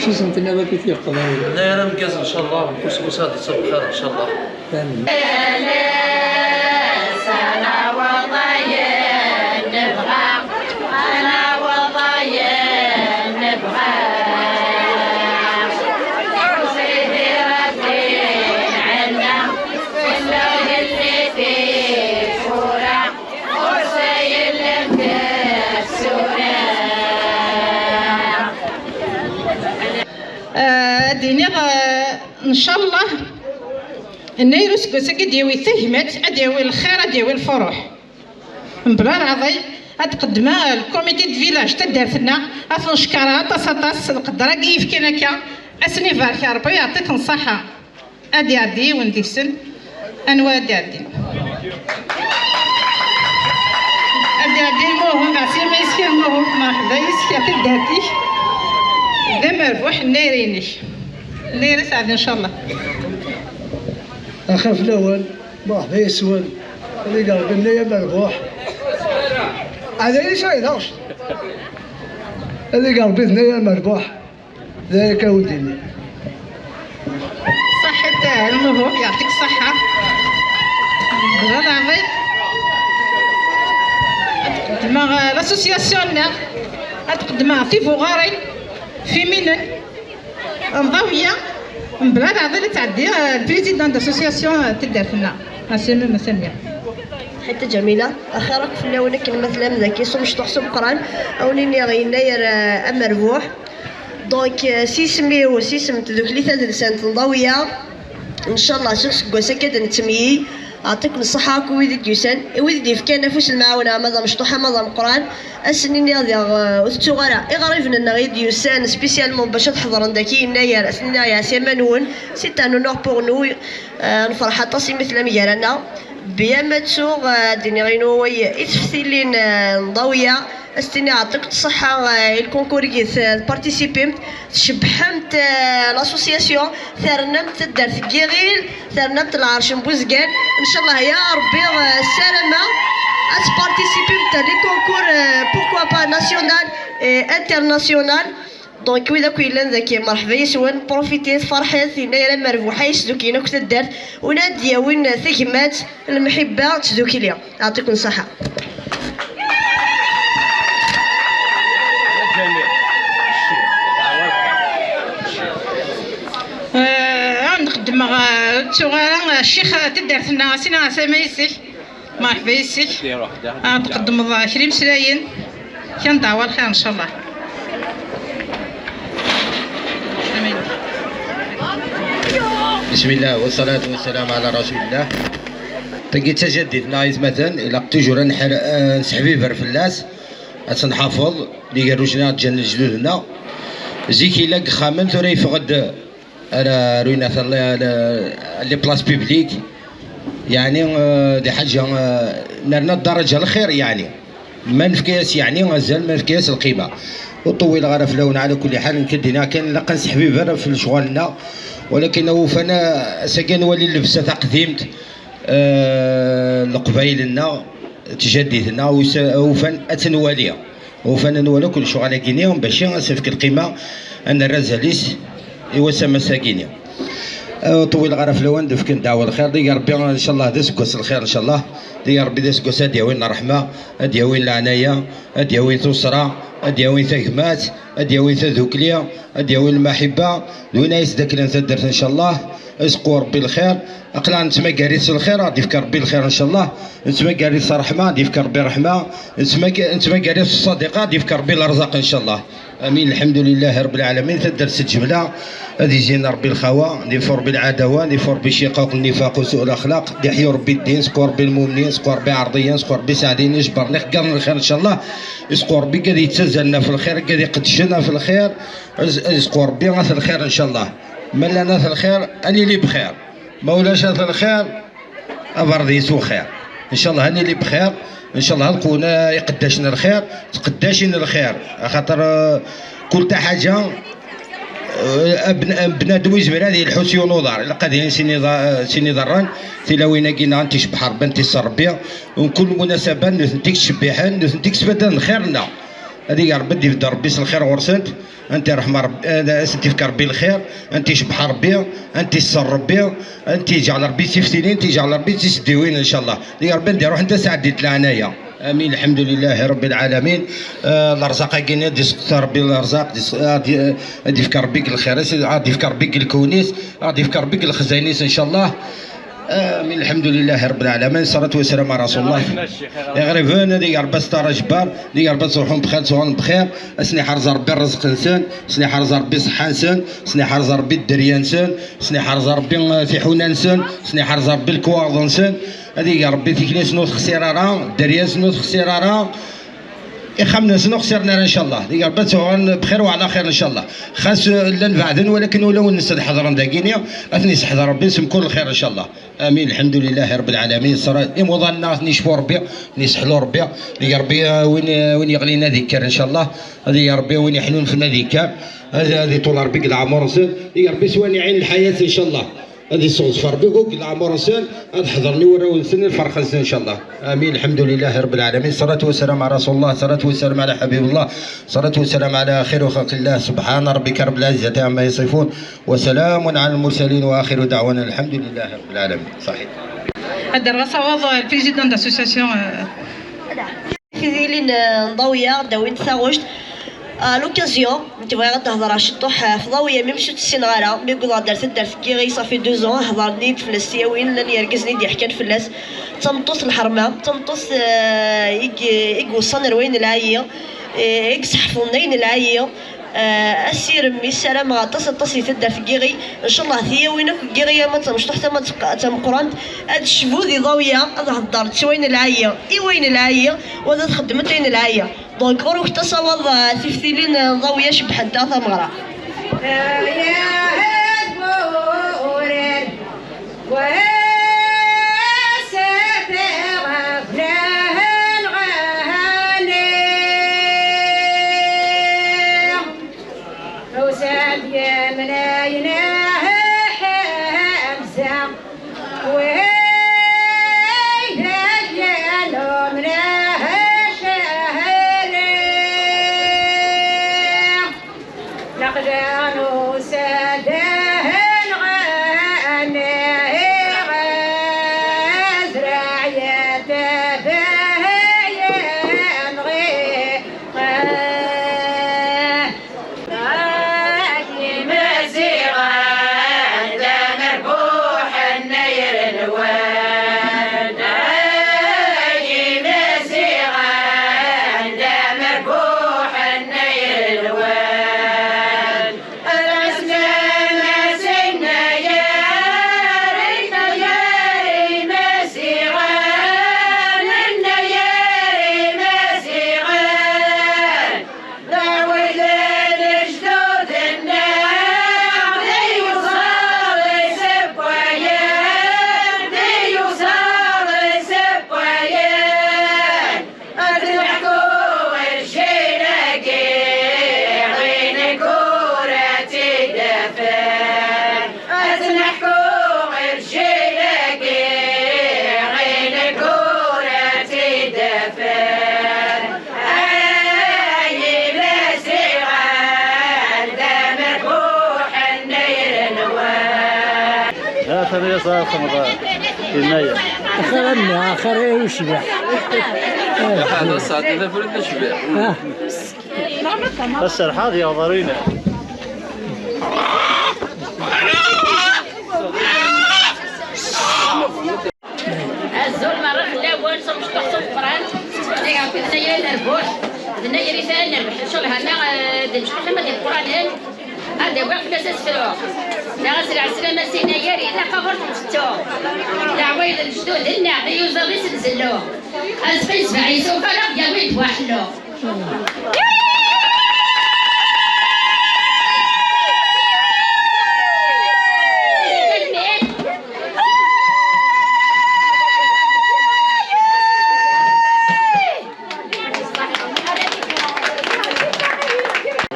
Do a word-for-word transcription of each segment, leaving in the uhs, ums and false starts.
Tusem tenniḍ akk i t-yeqḍan. Nna ara mgaz, ncallah, mkul seg wass ad yettṣab bxir, ncallah. Tanemmirt. Ah, ad d-iniɣ, ah, ncallah, nnayer useggas-agi ad d-yawi tagmat, ad d-yawi lxir, ad d-yawi lfuruḥ. Mebla leɛḍi, ad d-qeddmeɣ lkomiti de village taddart-nneɣ, ad ten-cekkreɣ aṭas aṭas, lqedder-agi yefkan akka, ad sen-ibarek Rebbi, yeɛṭi-ten ṣṣaḥa. Ad iɛeddi yiwen deg-sen, anwa ad iɛeddin? Ad iɛeddi Lmuhum, Ɛsima Isker Lmuhum, merḥba yes-k, a taddart-ik. D amerbuḥ nnayer-inek. Nnayer aseɛdi, ncallah. Axaf lawan, merḥba yes-wen. Ad ig Rebbi nnayer merbuḥ. Ɛad ayen i sɛideɣ. Ad ig Rebbi nnayer merbuḥ. D aya kan ur d-nniɣ. Ṣaḥit a Lmuhub, yeɛṭik ṣṣaḥa. Mebla leɛḍi, ad qeddmeɣ, eh, l'association-nneɣ, ad qeddmeɣ tibuɣarin féminines n Ḍawiya, mebla leɛḍi ad tɛeddi, eh, le président d'association, eh, n taddart-nneɣ, Masami Masami. Ḥitta Ǧamila, axir akk fell-awen akken ma tellam dagi s umecṭuḥ s umeqqran, a wen-iniɣ yennayer, eh, amerbuḥ. Donc, eh, s yisem-iw, s yisem n tdukli tadelsant n Ḍawiya, ncallah seg useggas akka ad nettemyiy. Ɛṭiken ṣṣeḥḥa akk i wid i d-yusan, i wid i d-yefkan afus n lemɛawna, ama d amecṭuḥ ama d ameqqran. Ad sen-iniɣ diɣ, eh, ur tettuɣ ara iɣriben-nneɣ i d-yusan spécialement bac ad ḥeḍren daki yennayer, ad sen-iniɣ yeɛsi aman-nwen, c'est un honneur pour nous. Eh, nferḥ aṭas imi tellam gar-aneɣ. Bien ma ttuɣ, eh, ad d-iniɣ ayen waway i teftilin, eh, n Ḍawiya, ad s-tiniɣ ɛṭiken ṣṣeḥḥa, eh, i lkunkur i tparticipimt, tcebbḥemt, eh, l'association, ternamt taddart n Yiɣil, ternamt lɛerc n Buzgan. Ncallah ya Rebbi, eh, ssarameɣ ad tparticipimt les concours, eh, pourquoi pas national et international. Donc wid akk yellan dagi, merḥba yes-wen, profitit, ferḥet, yennayer amerbuḥ, ay sduklen akk taddart, win ad d-yawin tagmat, lemḥibba d tdukli. Ɛṭiken ṣṣeḥḥa. Eh, ad nqeddmeɣ, eh, ur ttuɣ ara, eh, ccix, eh, taddart-nneɣ, Sina Asama yes-k. Merḥba yes-k. Ad tqeddmeḍ kra imeslayen, kan dɛwa lxir ncallah. Amin. بسم الله والصلاة والسلام على رسول الله. Tagi d tajaddit-nneɣ aytmaten, ilaq toujours ad nḥer-, ad nesseḥbiber fell-as, ad tt-nḥafeḍ, d igerrujen i ɣ-d-ǧǧan lejdud-nneɣ. Zik yella deg yexxamen, tura yeffeɣ-d ara ruyna les places publiques, yeɛni, eh, d lḥaǧa, eh, nerna ddaraǧa lxir, yeɛni ma nefka-yas, yeɛni, azal, ma nefka-yas lqima. Ur ṭewwileɣ ara fell-awen, ɛla kulli ḥal, nekk ad d-iniɣ kan, ilaq ad nesseḥbiber ɣef lecɣal-nneɣ, walakin awufan, eh, ass-agi ad nwali llebsa taqdimt, eh, n leqbayel-nneɣ, tjaddit-nneɣ, wis-, awufan ad tt-nwali. Ufan ad nwali akk lecɣal-agi-nni, bac ad s-nefk lqima, ad nerr azal-is i wass amass-agi-nni. Ur ṭewwileɣ ara fell-awen, ad d-fken ddeɛwa lxir, d ig Rebbi, ncallah, d aseggas lxir, ncallah, d ig Rebbi d aseggas ad d-yawin ṛṛeḥma, ad d-yawin leɛnaya, ad d-yawin tuṣṣra, ad d-yawin tagmat, ad d-yawin tadukli, ad d-yawin lmaḥibba, d win ay yesdaklen taddart, ncallah, ad yesqu Rebbi lxir. Aql-aɣ nettmagar-it s lxir, ad d-yefk Rebbi lxir, ncallah. Nettmagar-it s ṛṛeḥma, ad d-yefk Rebbi ṛṛeḥma. Nettmag-, nettmagar-it s ṣṣadiqa, ad d-yefk Rebbi lerẓaq, ncallah. Amin, lḥemdulillahi Rebbil ɛalamin. Taddart s lǧemla, ad izin Rebbi lxawa, ad ifu Rebbi lɛadawa, ad ifu Rebbi cciqaq, nnifaq, usu laxlaq, ad iḥyu Rebbi ddin, squ Rebbi lmumnin, squ Rebbi iɛerḍiyen, squ Rebbi iseɛdiyen, ijber-nni ixeggaren lxir, ncallah. Isqu Rebbi ad yettazzalen ɣef lxir, ad iqeddcen ɣef lxir, ad, ad isqu Rebbi at lxir, ncallah. Ma llan at lxir, ad nili bxir. Ma ulac at lxir, aberḍ yeswexxir. Ncallah ad nili bxir, ncallah ad qewwen iqeddacen n lxir, tqeddacin n lxir, axaṭer, eh, kul taḥaǧa, eh, bn-, bnadem ur yezmir ad yelḥu s yiwen uḍar, ilaq ad yili sin iḍa-, sin iḍarren, tilawin-agi-nneɣ ad tent-icebbeḥ Rebbi, ad tent-iṣṣer Rebbi, mkul munasaba nutenti i yettcebbiḥen, nutenti i yesbadden lxir-nneɣ. هذه يا ربي، يبدا ربي الخير غرسنت. انت رحمة ربي، آه، اسنت يفك ربي الخير. انت يشبح ربي، انت يسر ربي، انت يجعل ربي سيفتينين، انت يجعل ربي تسديوين ان شاء الله. يا ربي ندير روح انت سعديت لعناية. امين، الحمد لله رب العالمين. آه، الارزاق كاين، دي سقط ربي الارزاق، دي س-، آه، دي، آه، دي يفك ربي الخير، آه، دي يفك ربي الكونيس، آه، دي يفك ربي الخزاينيس ان شاء الله. آمين، الحمد لله رب العالمين، الصلاة والسلام على رسول الله. يا غريبان، هذه يا رب ستار جبار، هذه يا رب تصبحون بخير، تصبحون بخير. اسني حرز ربي الرزق نسن، اسني حرز ربي الصحة نسن، اسني حرز ربي الدريا نسن، اسني حرز ربي، آه، في حونا نسن، اسني حرز ربي الكواغ نسن. هذه يا ربي تكنيس نوت خسيرارا، دريا نوت خسيرارا. إخمنا سنو خسرنا إن شاء الله. ديك ربي تسوغن بخير وعلى خير إن شاء الله. خاص لن بعدن، ولكن ولو نسد حضرا داكينيا، أثني سحضر ربي نسم كل خير إن شاء الله. آمين. الحمد لله رب العالمين. صرا إموضنا أثني شفو ربي، نسحلو ربي. ديك ربي، آه، وين، آه، وين يغلينا ذكر إن شاء الله. هذه يا ربي وين يحنون فينا ذكر. هذه، هذه طول ربي قد عمر نسد. ديك ربي سواني عين الحياة إن شاء الله. هذه الصوص فربي قوك العمر نسد. هذا حضرني وراو نسد الفرخ نسد إن شاء الله. آمين. الحمد لله رب العالمين، الصلاة والسلام على رسول الله، الصلاة والسلام على حبيب الله، الصلاة والسلام على خير خلق الله. سبحان ربك رب العزة عما يصفون، وسلام على المرسلين، وآخر دعوانا الحمد لله رب العالمين. صحيح. هذا الرسول البريزيدون داسوسياسيون، آه. Tidilin n Ḍawiya, dawin-d taɣect. À l'occasion, nekk bɣiɣ ad d-hedreɣ ciṭuḥ ɣef Ḍawiya, même si ur tt-ssineɣ ara, mi wwḍeɣ-d ar taddart n Yiɣi, ça fait deux ans, hedren-iyi-d fell-as tyawin, llan yergazen i d-yeḥkan fell-as. D tameṭṭut n lḥerma, d tameṭṭut, eh, i g-, i iweṣṣan ar wayen n lɛali, eh, i iseḥfḍen ayen n lɛali. Eh, asirem i ssarameɣ aṭas, aṭas di taddart n Yiɣi. Ncallah tiyawin akk n Yiɣi, ama d tamecṭuḥt, ama d taq-, d tameqqrant, ad tecbu di Ḍawiya, ad heddrent s wayen n lɛali, i wayen n lɛali, u ad xeddment ayen n lɛali. Donc, ɣur-k tasawaḍ, eh, tiftilin, eh, n Ḍawiya cebbḥent-aɣ tameɣra. Usan-d yemnayen Ḥamza, win d-yennumnen Cehri. Naqlan usaden ɣer azraɛ yatabayen ɣer Imaziɣen d amerbuḥ n yir nwan. Imaziɣen d amerbuḥ n yir nwan. Aslam asennayer, yennayer Imaziɣen, yennayer Imaziɣen. D awal n lejdud-nneɣ, d iyuzaḍ isewwayen, d iyuzaḍ isewwayen. Ad neḥku i lǧil-agi, i nekkura tt-id-afen. Ad neḥku i lǧil-agi, i nekkura tt-id-afen. Ay Imaziɣen, d amerbuḥ n yir nwan. Ha, tani yaṣa xemḍa. Yennayer. Axir a mmi, axir i ucbiḥ. Iḥan asaɛti d afrut d acbiḥ. Ah. Aserḥaḍ yeɣḍer-ina. Azul merra fell-awen, s umecṭuḥ s umeqqran. Diɣ akk d nnayer n rrbuḥ, d nnayer i fran rrbeḥ. Ncallah ma, eh, d mecṭuḥ ma d imeqqranen, ad awiɣ fell-as asefru. Neɣ ad s-lɛeslama s yennayer, ilaq ɣur temtettu. Leɛwayed n lejdud-nneɣ, d iyuzaḍ-is nzellu. Azekka yesbeɛ yesufar, ad aɣ-d-yawi d waḥellu.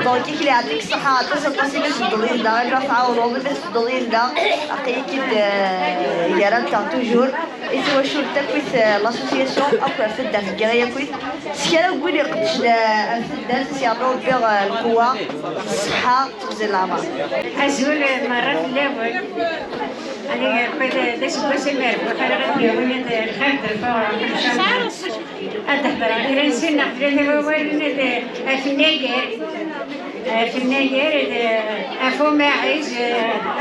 Donc, il est avec ça. Aṭas, aṭas i la tedduḍ yid-neɣ, i la tɛawneḍ, i la tedduḍ yid-neɣ. Aql-ik-id, eh, gar-aneɣ toujours. I twacult akkit, eh, l'association akk ɣef taddart n Yiɣil akkit. S kra n win iqeddcen, eh, ɣef taddart, s yernu Rebbi, eh, lqewwa, ṣṣeḥḥa, teɣzi n leɛmer. Azul, eh, merra fell-awen. Ani, eh, d aseggas amerbuḥ ara ɣ-d-yawin, eh, lxir d lfawra. Ad d-hedreɣ kra n sin neɣ tlata wawalen, ad, af nnayer, af nnayer, ad, af umaɛiz,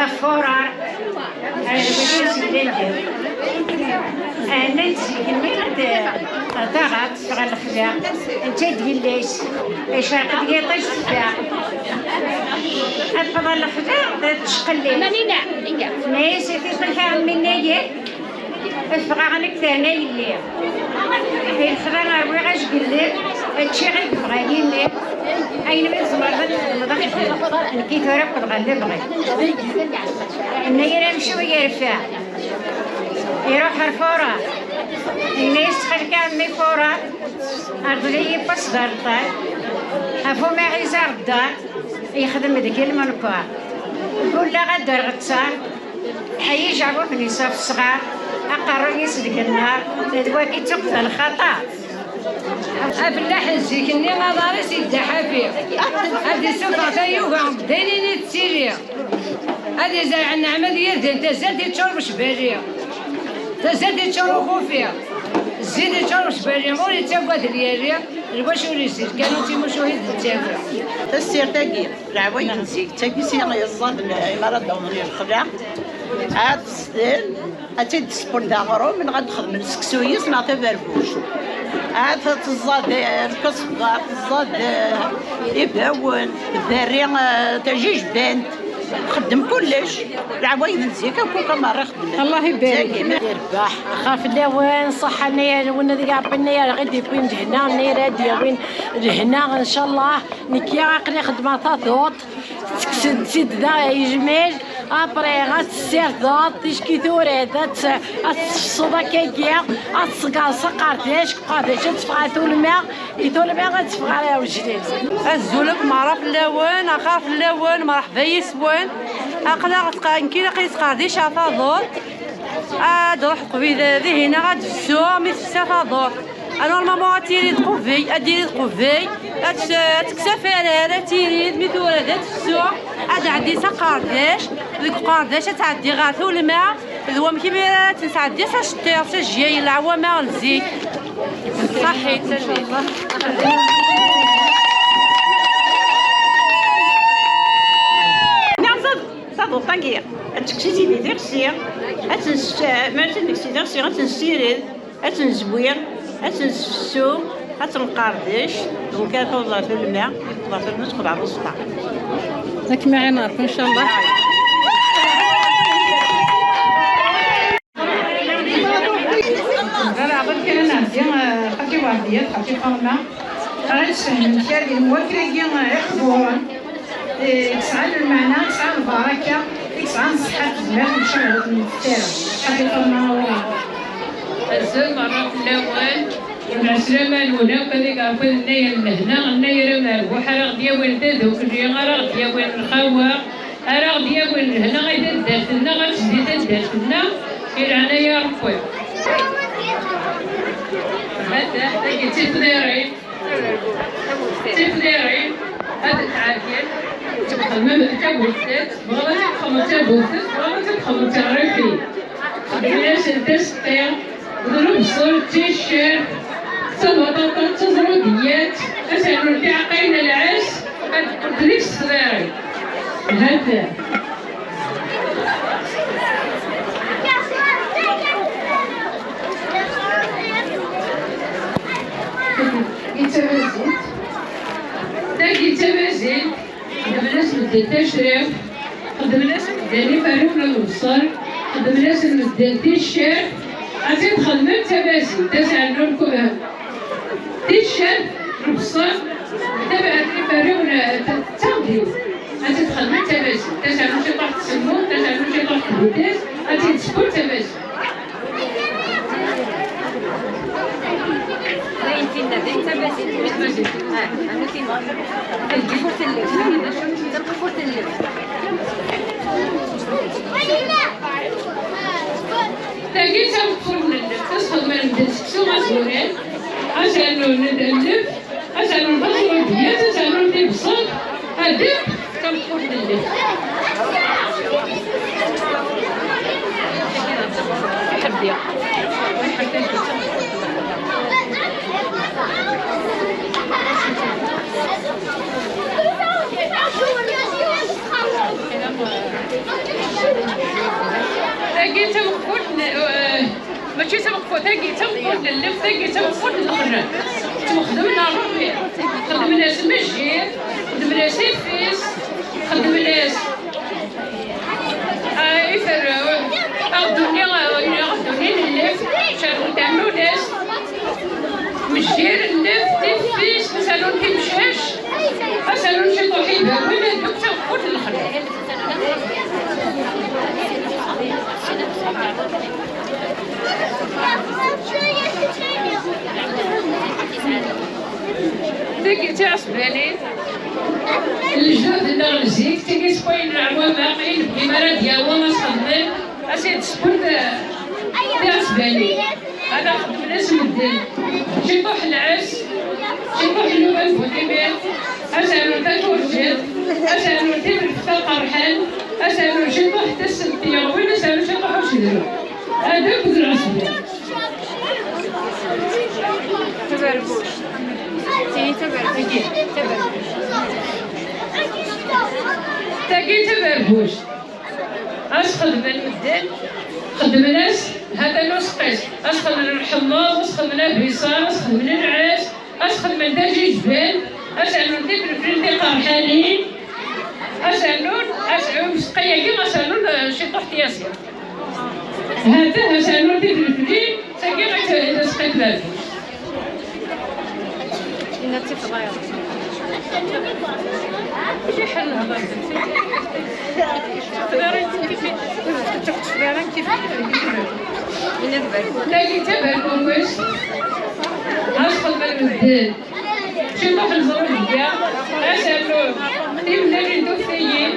af urar, ad wid yesellen. Nnan-d zik-nni ad, ad taɣaṭ teffeɣ lexla, netta d yelli-s, icerq-d yiṭij teffeɣ. Ad teffeɣ lexla, ad tecqelli. Tenna-yas, a tiṭ-ik a ɛemmi nnayer, Ffɣeɣ nekk terna yelli. I lexla rwiɣ ajgellel, ččiɣ i yebɣa yimi. Ayen mi tzemreḍ ad txedmeḍ, xdem. Nekki tura wwḍeɣ ɣer lebɣi. Yenna-yi amcum yerfa. Iruḥ ɣer Fuṛat. Yenna-yas ttxil-k a ɛemmi Fuṛat, rḍel-iyi pass d areṭṭal. Af umaɛiz areṭṭal, yexdem deg lmenkwar. Ggulleɣ ad d-rɣeɣ ttaṛ. Ay ijerruben-is ɣef ṣṣɣar, aqerruy-is deg nnar, d wagi d tuqqda lxaṭer. Afellaḥ n zik-nni aḍar-is yedda ḥafi, ad d-isuffeɣ tayuga deg ayen i tettili. Ad izerɛ nneɛma d yirden, tazart yeččur wecbali, tazart yeččur uxufi, zzit yeččur wecbali, ur yettagad lyali, lwac ur izzil kan, ur timucuhi d-nettawi. Tassirt-agi. Leɛwayed n zik, d tagi s yeẓẓaden mi ara d-awḍen i lexla, ad sden, ad tt-id-sewwen d aɣrum, neɣ ad d-xedmen seksu yis neɣ taberbuct. Ad teẓẓad, eh, lkesba, teẓẓad, eh, ibawen, tberri, eh, tajijbant, txeddem kullec. Leɛwayed n zik akk, akk merra xeddmen. Allah ibarek. Yerbeḥ. Xaf fell-awen, ṣṣeḥḥa-nni-nwen, ad Ṛebbi-nni-a ɣ-d-yewwin lehna, nni ara d-yawin lehna, ncallah. Nekki aql-i xeddmeɣ taduṭ, tekkseḍ-tt-id da yejmil, après ad tessirdeḍ ticki turad, ad tt-, ad tessefseḍ akkagi, ad tṣeggreḍ s aqerdac, deg uqerdac ad teffeɣ ɣer tulma, i tulma ad teffeɣ ɣer wejlil. Azul akk meṛṛa fell-awen, axir fell-awen, merḥba yis-wen. Aql-aɣ tqa-, nekki aql-i ttqerdiceɣ taduṭ. Ad ruḥ qbid dihin ad d-fessuɣ mi tefsa taduṭ. Normalement ad tili d qubbi, ad tili d qubbi, ad t-, ad tekkes afarar, ad tili d mi tura d ad tefsu, ad tɛeddi s aqerdac, deg uqerdac ad tɛeddi ɣer tulma, d wamek imi ara tt-nesɛeddi s aceṭṭiḍ, s ajjay, leɛwama n zik. Ṣaḥit, tanemmirt. Taḍuṭ-agi, ad tekkes-itt-id i tixsi, ad tens-, ma ad tt-nekkes i tixsi, ad tt-nessired, ad tt-nezwi, ad tt-nessefsu, ad tt-nqerdec, donc ad tawḍ ɣer tulma, tawḍ ɣer tulma, tedxel ɣer uẓeṭṭa. Ad kem-iɛin Ṛebbi, ncallah. Baba, aɣ-d kan ad nɛeddi, eh, xaṭi Weɛdiyat, xaṭi Faḍma. Ara d-sfehmen kra din wakragi, eh, iqburen. Eh, yesɛan lmeɛna, yesɛan lbaraka, yesɛan ṣṣeḥḥa, tezmer tmecreḍ n tefkara. Xaṭi Faḍma, awal. Azul meṛṛa fell-awen. Lɛeslama-nwen akk, ad iɛawed nnayer n lehna, nnayer amerbuḥ, ara ɣ-d-yawin tadukli, ara ɣ-d-yawin lxawa, ara ɣ-d-yawin lehna i taddart-nneɣ, ad tezdi taddart-nneɣ, i leɛnaya n Ṛebbi. Hada, tagi d tifḍirin, tifḍirin, ad tɛeddi, txedmem tabuttet, tebɣiḍ ad txedmeḍ tabuttet, tebɣiḍ ad txedmeḍ tiɣrifin. Xedmen-asen taseqqi, d lebṣel, d ticcert, d tabaṭaṭa, d teẓrudiyat, ad s-rnun tiɛeqqayin n lɛes, ad qqlent d iksefḍaren. Hata. I d tamaziɣt. Tagi d tamaziɣt. Xedmen-as medden tacrirt, xedmen-as medden iferriwen n lebṣel, xedmen-as medden ticcert, ad tt-id-xedmen d tamaziɣt, ad s-rnun ku-, ticcert, lebṣel, tabaɛt iferriwen, eh, d taɣdiwt, ad tt-id-xedmen d tamaziɣt, ad s-rnun ciṭuḥ n tsemmumt, ad s-rnun ciṭuḥ n tbutast, ad tt-id-sewwen d tamaziɣt. Dayen tinna, dayen d tamaziɣt. Ah, anu tinna. Taqburt n lewt. Asernu n llef, asernu n taẓrudiyat, asernu n tibṣelt, adef, tameqqurt n llef. Ḥebdi. Tagi d tameqqurt n, eh, mačči d tameqqurt, tagi d tameqqurt n llef, tagi d tameqqurt n lexla. Ttwaxdem n ṛṛebbi. Xedmen-as mejjir, xedmen-as ifis, xedmen-as Ah, iferrawen. Aɣduni, aɣduni n llef, asernu n ternulest, mejjir n llef, tifis, asernu n timcac, asernu n ciṭuḥ ibawen, duk tameqqurt n lexla. Tagi d tiɛesbanin. Lejdud-nneɣ n zik, tagi s wayen n leɛwama, ayen n yimara d-yawa ad xedmen, ad s-id-swen tiɛesbanin. Ad xedmen ass medden. Ciṭuḥ lɛes, ciṭuḥ nnuba n Butimir, asernu takurǧet, asernu tibelfet aqerḥan, asernu ciṭuḥ tassemt tiɣwin, asernu ciṭuḥ ucedru. Ad akked lɛesban. Tabarbuct. Tagi tabarbuct. Tabarbuct. Tagi tabarbuct. As xedmen medden, xedmen-as, hatan useqqis. As xedmen lḥemmeẓ, as xedmen abiṣar, as xedmen lɛes, as xedmen d ajijban, as ɛnun tifreflin tiqerḥanin, as ɛnun, as, useqqi-agi, as ɛnun, eh, ciṭuḥ tyaziḍt. Hatan, as ɛnun tifreflin, tagi i d-, i d aseqqi n tbarbuct. Inna d tifḍayeḍ. Fiḥel nehḍer d teflari kif teflari kif. Inna d berkun. Tagi d taberkukest. Ad xedmen medden. Ciṭuḥ n ẓrudya. Asernu. Timlal n tuftiyin.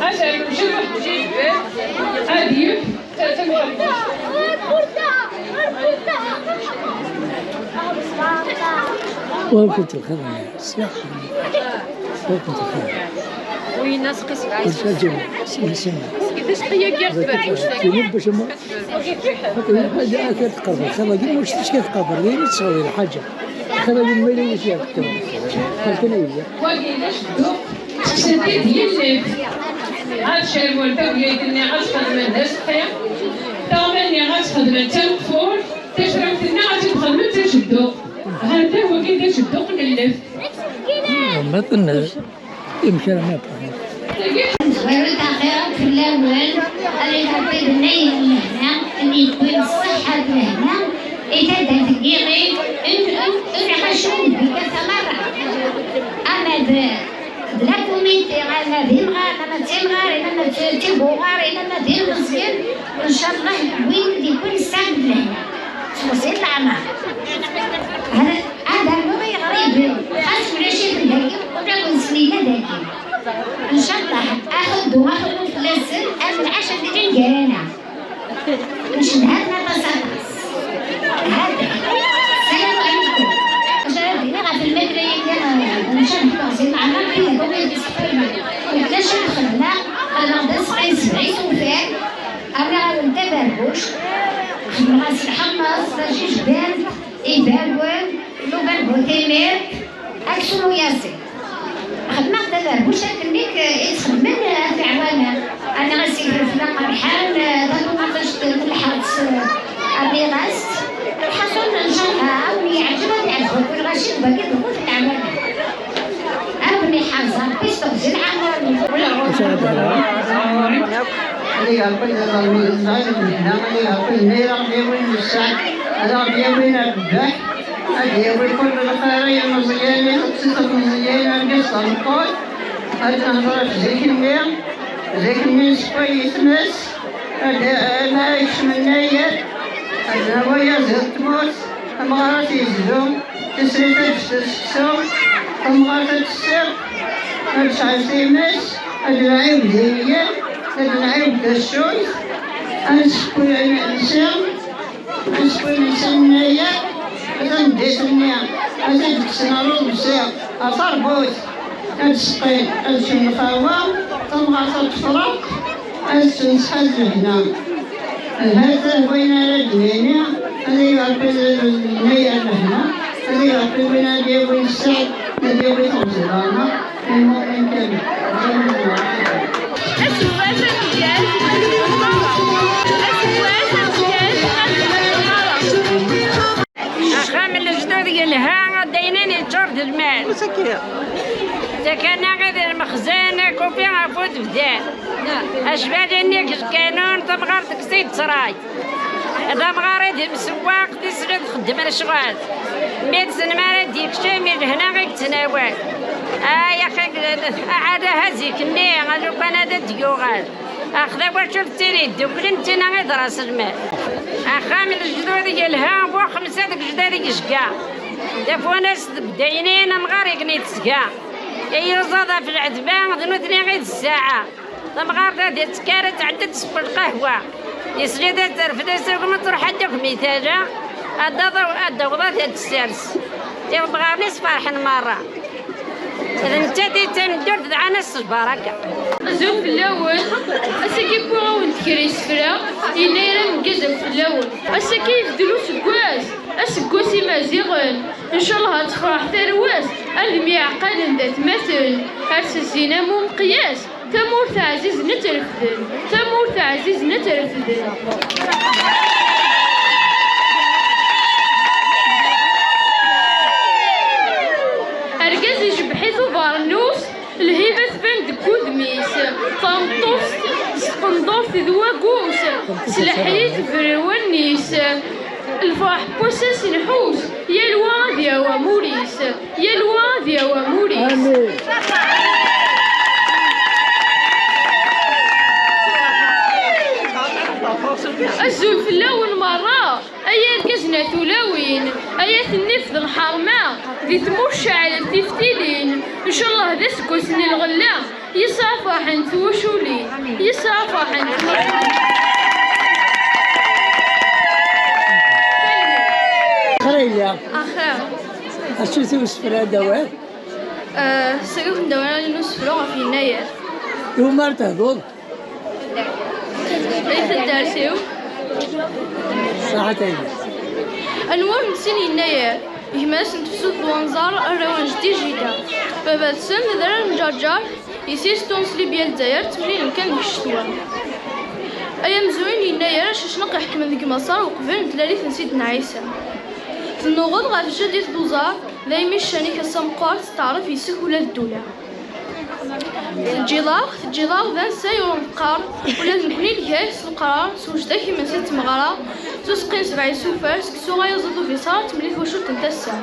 Asernu ciṭuḥ n tjijbert. Ad yef. Ur kent-lxiḍ, sliɣ. Ur kent-lxiḍ. Ur yinna sqi sebɛa. Ur ttaǧǧaw, sima, sima. Sqedec qqi-agi ɣef tberbuct-agi. Tini bac ma. Ad, ad, ad tqerber. Xir-agi, ur s-tečč ad tqerber. D ayen i tesɛuḍ lḥaǧa. Xir-agi, ma yella ulac, yeɛṭi. Xir kan aydi. Wagi d acedduq. Senti d yelli. Ad cerwen tawliyt-nni ad xedmen d aseqqi. Taɣma-nni ad xedmen d tameqfult. Tacraft-nni ad tt-id-xedmen d tacedduq. Hanta wagi d acedduq n llef. Ma tenna, imkar ma txedmeḍ. Tezwarut axir akk fell-awen, ad iferṭi d nnayen n lehna, ad yewwin ṣṣeḥḥa d lehna, i taddart n yiɣil, n, n, n lɣaci n Bgayet merra. Ama d, d la comité, ama d imɣaren, ama d timɣarin, ama d tibuɣarin, ama d ilmeẓyen, ncallah win d-yewwin ssaɛd n lehna. Sɣezzi leɛmer. Ad, ad rnuɣ i iɣriben, xas ulac-iten dagi, ur la ken-snin dagi. Ncallah, axeddu, axeddu fell-asen, am lɛac n lǧengana. Ncedha-ten aṭas, aṭas. Hada. Salam ɛlikum. Acu ara d-iniɣ ɣef lmakla-agi, ncedha Sidi Ɛmer, ayen akk i d-iseqqamen. Ulac ad xedmeɣ, xedmeɣ-d aseqqi n sebɛin wufan, rniɣ-awen taberbuct, xedmeɣ-as lḥemmeẓ, tajijbant, ibawen, nnuba n Butimir, aksum uyaziḍ. Xedmeɣ taberbuct akken i k-, i ttxedmen at iɛwamen. Rniɣ-as ifelfel aqerḥan, taṭumaṭict n telḥert, rniɣ-as. Lḥaṣun, ncallah, a wen-yeɛǧeb ad iɛǧeb-aken lɣaci n wagi d lqut n leɛwamen. A wen-iḥrez Rebbi s teɣzi n leɛmer. Ad iɛeqqel iẓalmen n zzɛid n lehna, ad iɛeqqel nni, ad aɣ-d-yawin sseɛd, ad aɣ-d-yawin rrbeḥ, ad d-yawi kul lxir i imeẓyanen, ixeṣṣiṣ ɣef imeẓyanen, argaz d tameṭṭut. Ad nehder ɣef zik-nni, zik-nni n sewway yetma-s, ad, ma ikcem nnayer, ad nawi aziḍ n tmurt, amɣar ad t-yezdu, tislit ad d-teftel seksu, tamɣart ad tessiɣ, ad tesɛu times, ad nɛiwed iyen, ad nɛiwed taccuyt, ad nessekw imensi, ad nessekw imensi n nnayer. Tameddit-nni ad tt-id-kksen ɣer uḍebsi, ɣer tarbut, ad d-seqqin, ad ččen lqahwa, tamɣart ad tefreq, ad tt-nesḥazu hna. Hata wayen ara d-nini, ad ig Ṛebbi lnayer lehna, ad ig Ṛebbi win ad yawin sseɛd, ad yawi tameẓla. Asewwas amedyaz, asewwas amedyaz. Axxam n lejdud yelha, daynin yeččur d lmal. Takana ɣid lmexzen, akupi ɣef udebdal. Acbali-nni deg lkanun, tamɣart deg-s i d-ttray. D amɣar i d imsewweq, tislit txeddem lecɣal. Mi d-tsenmar ad d-yekcem, i lehna i yettnawal. Ay axi, aɛadaha zik-nni, a lukan ad d-yuɣal. Ax tawacult d tin yeddukklen, d tina i d ras lmal. Axxam n lejdud yelha, bu xemsa deg jda deg jga. Tafunast deg daynin, amɣar igen yettezga. I yuẓaḍ ɣef lɛetba, d nutni i d ssaɛa. Tamɣart ad tekker, ad tɛedda ad tessew lqahwa. Yesli-d ad terfed asagem, ad truḥ ad d-tagmi tala, ad d-taweḍ ad d-tessers. Imɣaren-is ferḥen merra. D nettat i d tameddurt, dɛan-as s lbaraka. Azul fell-awen. Ass-agi wwiɣ-awen-d kra isefra, yennayer ameggaz akk fell-awen. Ass-agi ibeddel useggas, aseggas imaziɣen. Ncallah ad tefreḥ tarwa-s, ad myeɛqalen d atmaten, ar s zzin am umeqyas. Tamurt ɛzizen ad tt-refden, tamurt ɛzizen ad tt-refden. Argaz icebbeḥ-it ubeṛnus, lhiba tban deg wudem-is. Tameṭṭut s tqendurt d wagus, s leḥya tebrer wallen-is. Lferḥ n wass-a s nḥus, yal wa ad yawi amur-is. Yal wa ad yawi amur-is. Azul fell-awen merra, ay argazen ar tulawin, ay at nnif d lḥerma, di tmurt ceɛlent tiftilin. Ncallah d aseggas n lɣella, yesɛa ferḥent twaculi, yesɛa ferḥent twaculi. Xra yella. Axir. Acu-t usefra ad d-tawiḍ? Eh, seg akk n dawran n usefru ɣef yennayer. Iwumi ara tehduḍ? Di taddart-iw. Ṣaḥat a yelli. Anwa ur nessin yennayer? Gma-s n tefsut d wanẓar, arraw n jeddi jida. Baba-tsen d adrar n Ǧerǧer, yessi-s Tunes, Libya, Lezzayer, ttemlilen kan deg ccetwa. Ay amezruy n yennayer, acacnaq iḥekmen deg Maṣer uqbel n tlalit n Sidna Ɛisa. Tennuɣeḍ ɣef jadit d uẓar, daymi ccan-ik ass ameqqer, testeɛref yes-k ula d ddula. Teǧǧiḍ-aɣ, teǧǧiḍ-aɣ d ansay ur nfeqqer, ula d nekni lgay s leqrar, s wejdak imensi d tmeɣra, s useqqi n sebɛ isufar, seksu ayaẓiḍ ubiṣar, temli twacult n tassa.